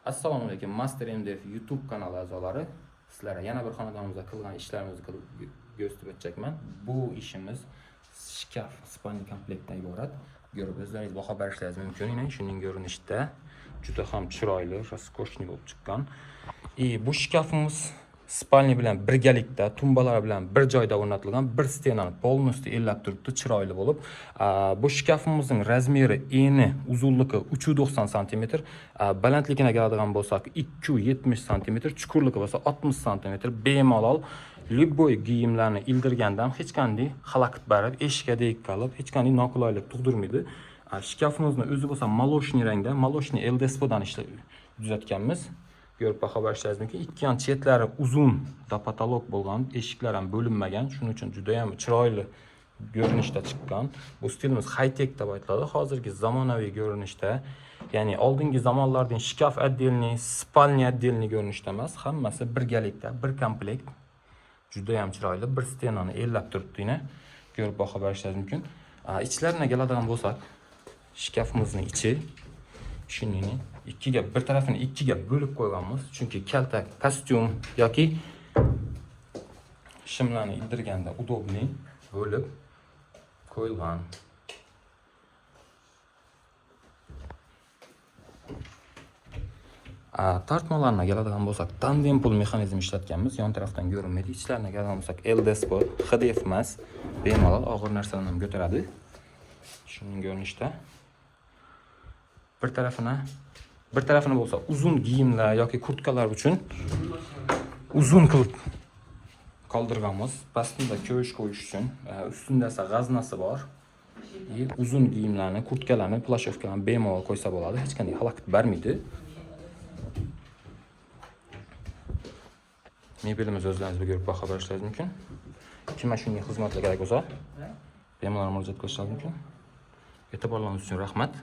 Assalomu alaykum, Master MDF YouTube kanali a'zolari. Sizlarga yana bir xonadonimizda qilgan ishlarimizni qilib ko'rsatib o'tjakman. Bu ishimiz shkaf спальный komplektdan iborat. Ko'rib o'zlaringiz baho berishlaringiz mumkin. Yine shuning ko'rinishda juda ham chiroyli, роскошный bo'lib chiqqan. И bu shkafimiz спальный bilan birgalikda, tumbalar bilan bir joyda o'rnatilgan, bir стена ni полностью ellab turibdi, chiroyli bo'lib. Bu shkafimizning размер i, eni uzunligi 390 sm, balandligine keladigan bo'lsak 270 sm, chuqurligi bo'lsa 60 sm. Bemalol любой kiyimlarni ildirganda ham hech qanday xalaqit berib, eshikka tegib qolib, hech qanday noqulaylik tug'dirmaydi. Shkafimizni o'zi bo'lsa молочный rangda, молочный ЛДСП dan ishlab tuzatganmiz. Ko'rib baho berishlaringiz mumkin. Ikki yon chetlari uzun до потолок bo'lgan, eshiklar ham bo'linmagan. Shuning uchun juda ham chiroyli ko'rinishda chiqqan. Bu stilimiz high tech deb aytiladi. Hozirgi zamonaviy ko'rinishda, ya'ni oldingi zamonlardan shkaf отдельный, спальня отдельный ko'rinishda emas, hammasi birgalikda, bir komplekt. Juda ham chiroyli, bir стена ni ellab turibdi yine. Ko'rib baho berishlaringiz mumkin. Ichlarine keladigan bo'lsak, shkafimizning ichi shuningni ikkiga, bir tarafini ikkiga bo'lib qo'yganmiz, chunki kalta kostyum yoki shimlarni ildirganda удобный bo'lib qo'yilgan. Tortmalarına keladigan bo'lsak, tandem pul mexanizmi ishlatganmiz. Yon tarafdan ko'rinmaydi. Ichlarına keladigan bo'lsak, LDS bu, HDF emas. Bemalol og'ir narsalarni ham ko'taradi. Shuning ko'rinishda. Bir tarafini bo'lsa uzun kiyimlar yoki kurtkalar uchun uzun qilib qoldirganmiz. Pastida ko'yish qo'yish uchun, ustida esa g'aznasi bor. И uzun kiyimlarni, kurtkalarni, плащёвка larni bemalol qo'ysa bo'ladi. Hech qanday xalaqit bermaydi. Mebelimiz o'zlaringiz ko'rib baho berishlaringiz mumkin. Kimga shunday xizmatlar kerak bo'lsa, bemalol murojaat qilishingiz mumkin. E'tiborlaringiz uchun rahmat.